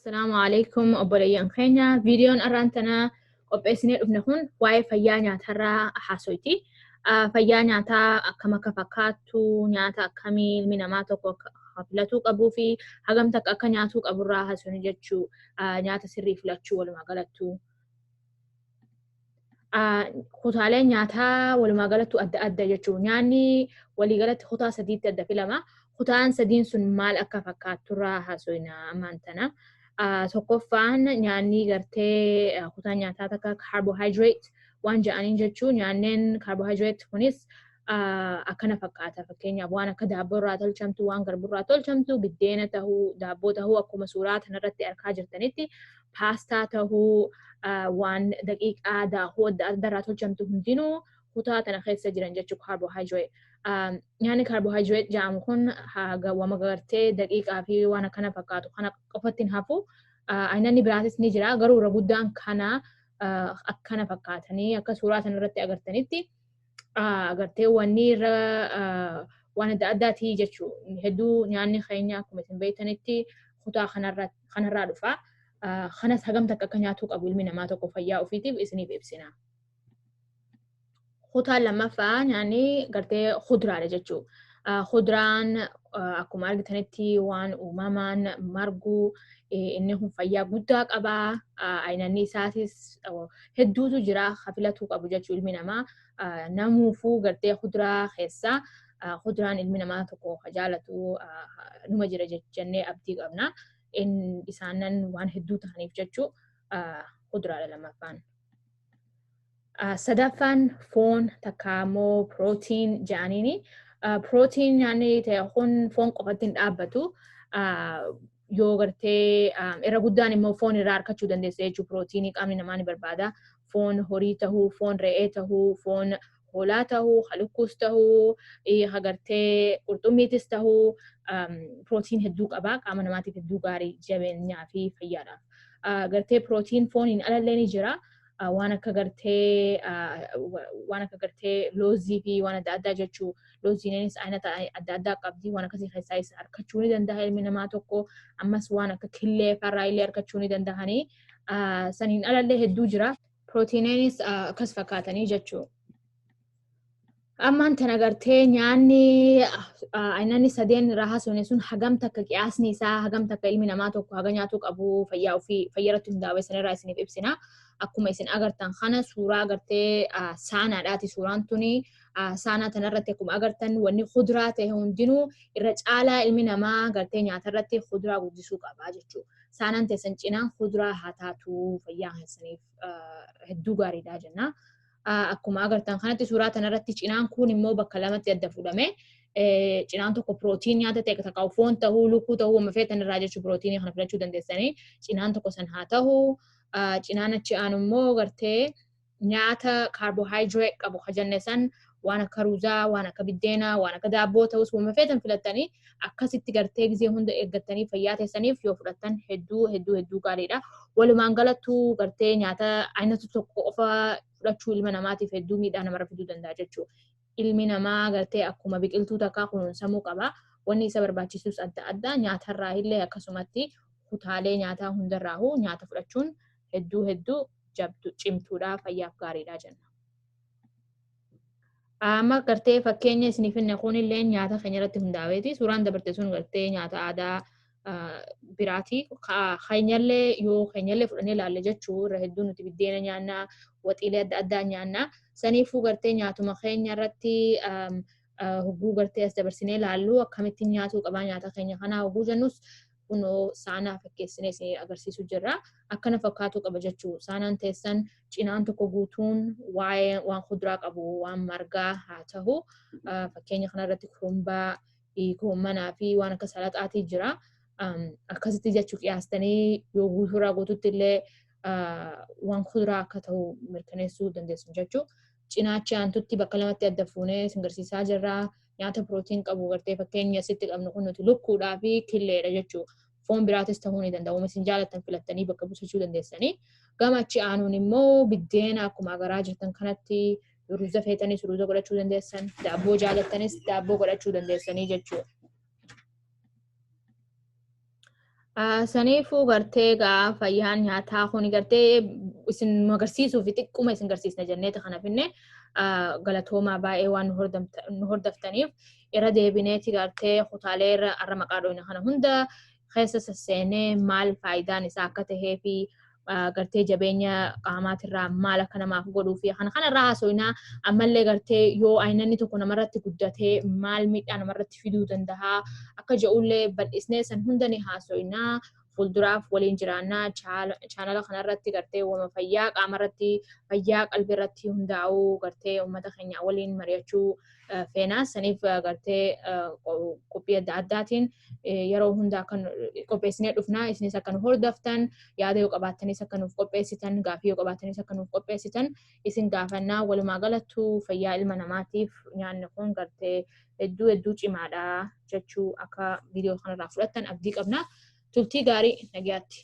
Assalaamu alaikum obboleeyyan keenya. Viidiyoon har'aan tana qopheessinee dhufne kun waa'ee fayyaa nyaatarraa haasoyti. Fayyaa nyaataa akkam akka fakkaattu, nyaata akkamii ilmi namaa tokko akka filatuu qabuu fi hagam takka akka nyaatuu qaburraa haasofni jechuu, nyaata sirrii filachuu walumaa galattu. Kutaaleen nyaataa walumaa galattu adda adda jechuu. Nyaanni waliigalatti kutaa sadiitti adda filama. Kutaan sadiin sun maal akka fakkaatturraa haasofna ammaan tana. Tokkoffaan nyaanni gartee kutaan nyaataa takka carbohydrate waan jedhaniin jechuu. Nyaanneen carbohydrate kunis akkana fakkaata. Fakkeenyaaf waan akka daabboo irraa tolchamtu, waan garbuu irraa tolchamtu, biddeena tahuu, daabboo tahuu, akkuma suuraa kanarratti argaa jirtanitti paastaa tahuu, waan daqiiqaa daakuu adda adda irraa tolchamtu hundinuu kutaa tana keessa jiran jechuu carbohydrate. Nyaanni carbohydrate jedhamu kun wama gartee daqiiqaa fi waan akkana fakkaatu kana qofatti hin hafu. Aynanni biraatis ni jira, garuu irra guddaan kana akkana fakkaatanii akka suuraa sanarratti agartanitti agartee wanni irra waan adda addaatii jechuu. Hedduu nyaanni keenya akkuma isin beektanitti kutaa kanarraa dhufa. Kanas hagam takka akka nyaatuu qabu ilmi namaa tokko fayyaa ofiitiif isiniif ibsina. Kutaan lammaffaa nyaanni gartee kuduraadha jechuu. Kuduraan akkuma argitanitti waan uumamaan margu, inni kun fayyaa guddaa qaba. Aynanni isaatis hedduutu jira filatuu qabu jechuu ilmi namaa. Namuufuu gartee kuduraa keessaa kuduraan ilmi namaa tokko jaalatu numa jira jennee abdii qabna. Isaanan waan hedduu ta'aniif jechuu kuduraadha lammaffaan. Sadaffaan foon takka immoo pirootiin jedhaniini. Pirootiin nyaanni ta'e kun foon qofatti hin dhaabbatu. Yoo gartee irra guddaan immoo foon irraa argachuu dandeessa jechuudha. Pirootiinii qaamni namaa ni barbaada. Foon horii tahuu, foon re'ee tahuu, foon hoolaa tahuu, halukkuus tahuu, agartee qurxummiitis tahuu, pirootiin hedduu qaba. Qaama namaatiif hedduu gaarii, jabeenyaa fi fayyaadhaaf. Gartee pirootiin fooniin alallee ni jira. Waan akka gartee waan akka gartee loozii fi waan adda addaa jechuu. Looziinis aynata adda addaa qabdi, waan akkasii keessaa isa argachuu ni danda'a ilmi namaa tokko. Ammas waan akka killee farraa illee argachuu ni danda'anii. Saniin alallee hedduu jira. Pirootiineenis akkas fakkaatanii jechuu. Ammaan tana gartee nyaanni aynanni sadeen irraa haasofne sun hagam takka qiyaasni isaa, hagam takka ilmi namaa tokko haga nyaatuu qabu fayyaa ofii fayyaa irratti hundaa'e sanirraa isiniif ibsina. Akkuma isin agartan kana suuraa gartee saanaadhaati suuraan tuni. Saanaa tanarratti akkuma agartan wanni kuduraa ta'e hundinuu irra caalaa ilmi namaa gartee nyaatarratti kuduraa guddisuu qaba jechuudha. Saanaan teessan cinaan kuduraa haa taatu, fayyaa keessaniif hedduu gaariidha jenna. Akkuma agartan kanatti suuraa tanarratti cinaan kun immoo bakka lamatti adda fuudhame. Cinaan tokko pirootiin nyaata ta'e takka foon tahuu, lukkuu tahuu, wama feetan irraa jechuu, pirootiinii kana filachuu dandeessanii. Cinaan tokko san haa tahu. Cinaan achi aanu immoo gartee nyaata kaarbohaayidireet qabu jenne san, waan akka ruuzaa, waan akka biddeenaa, waan akka daabboo ta'us, wama feetan filattanii akkasitti gartee gizee hunda eeggattanii fayyaa teessaniif yoo fudhattan hedduu hedduu hedduu gaariidha. Walumaan galattuu gartee nyaata aynatu tokko qofa fudhachuu ilma namaatiif hedduu miidhaa namarra fiduu danda'a jechuudha. Ilmi namaa gartee akkuma biqiltuu takkaa kunuunsamuu qaba. Wanni isa barbaachisus adda addaa nyaatarraa illee akkasumatti kutaalee nyaataa hundarraahu nyaata fudhachuun hedduu hedduu jabdu cimtuudha, fayyaaf gaariidha jenna. Amma gartee fakkeenya isiniif finne kunillee nyaata keenya irratti hundaa'eeti. Suuraan dabarte sun gartee nyaata aadaa biraati. Keenyallee yoo keenyallee fudhannee ilaalle jechuu, irra hedduu nuti biddeena nyaannaa, waxiilee adda addaa nyaannaa. Saniifuu gartee nyaatuma keenya irratti hogguu gartee as dabarsinee ilaallu akkamittiin nyaatuu qabaa nyaata keenya kanaa hogguu jennus, kunoo saanaa fakkeessinee isin agarsiisu jirra. Akkana fakkaatuu qaba jechuu. Saanaan teessan cinaan tokko guutuun waa'ee waan kuduraa qabu, waan margaa haa ta'u. Fakkeenya kanarratti kurumbaa, goommanaa fi waan akka salaxaatii jira. Akkasitti jechuu qiyaastanii yoo guutuurraa guututti illee waan kuduraa akka ta'u mirkaneessuu dandeessu jechuu. Cinaachi aantutti bakka lamatti adda fuunee isin agarsiisaa jirra. Nyaata pirootiin qabu gartee fakkeenya asitti qabnu kun nuti lukkuudhaa fi killeedha jechuu. Foon biraatis ta'uu ni danda'a. Uuma isin jaalattan filattanii bakka buusachuu dandeessanii. Gama achi aanuun immoo biddeena akkuma agaraa jirtan kanatti, ruuza feetanis ruuza godhachuu dandeessan, daabboo jaalattanis daabboo godhachuu dandeessanii jechuudha. Saniifuu gartee gaa fayyaan nyaataa kun gartee isin agarsiisuu fi xiqquma isin garsiisna jenneeti kana finne. Galatoomaa baay'ee waan nu hordoftaniif. Irra deebineeti gartee kutaalee irra arra maqaa dhoyna kana hunda keessa sasseenee maal faayidaan isaa akka tahee fi gartee jabeenya qaamaatirraa maal akka namaaf godhuu fi kana kanarraa haasofnaa. Ammallee gartee yoo aynanni tokko namarratti guddatee maal miidhaa namarratti fiduu danda'a akka jedhullee bal'isnee san hunda ni haasofnaa. Fuulduraaf waliin jiraannaa. Chaanala kanarratti gartee wama fayyaa qaamarratti, fayyaa qalbiirratti hundaa'uu gartee uummata keenya waliin mari'achuu feenaa. Saniif gartee qophii adda addaatiin yeroo hundaa kan qopheessinee dhufnaa. Isinis akka nu hordoftan, yaada yoo qabaattanis akka nuuf qopheessitan, gaafii yoo qabaatanis akka nuuf qopheessitan isin gaafannaa. Walumaa galattuu fayyaa ilma namaatiif nyaanni kun gartee hedduu hedduu cimaadha jechuu akka viidiyoo kanarraa fudhattan abdii qabna. Turtii gaarii, nagayaatti.